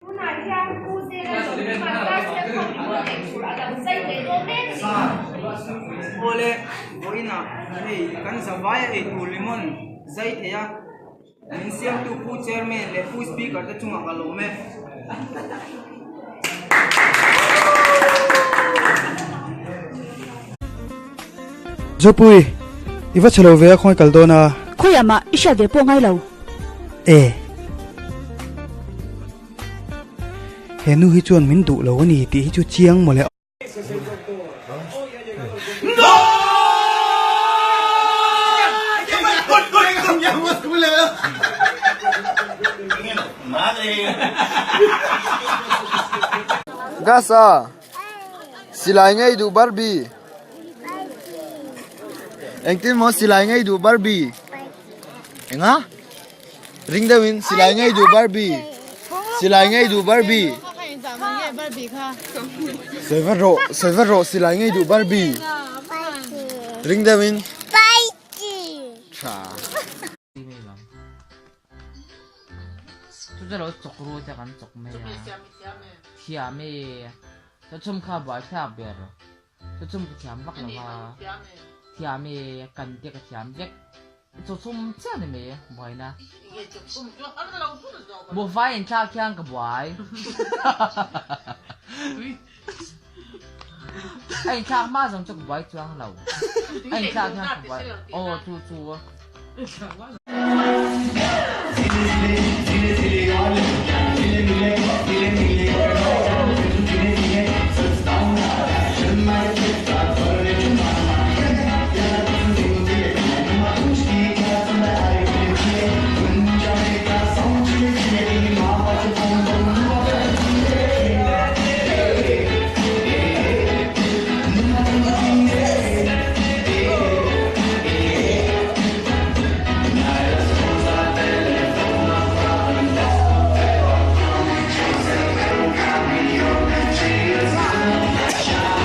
Tunah hian Pu Zela zawng chuan Darsial khaw mihur neih tur a lo zai leh dawn mek a ni. Awle, vawiinah hei kan zavaia eitur limon zai thei a, min siamtu Pu Chairman leh Pu Speaker te chungah ka lawm e. Zopui, i va chhe lo ve a khawngaih kal dawn a. Khawiah mah i hriat ve pawh ngai lo. E. He nu hi chuan min duh lo a ni tih hi chu chiang mawle. Gasa silai ngei duh Barbie engtin maw silai ngei duh Barbie enga ring deuhin silai ngei duh Barbie silai ngei duh Barbie sawi vat rawh sawi vat rawh silai ngei duh Barbie ring deuhin tha. Chu chu lo chawk ru te kan chawk mai a thiam e chu chhum kha buai thlak ber chu chhum ka thiam vak lo va thiam e kan te ka thiam vek chu chhum chiah ni mai buaina buhfai in thlak hian ka buai a in thlak hma zawng chu ka buai chuang lo a in thlak hian ka buai aw chu chu.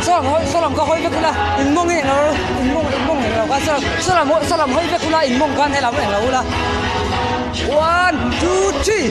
Saw lam ka hawi vek ula in mawng hi englo in mawng in mawng englo kha saw lam saw lam hawi vek ula in mawng khan helam englo ula one two three.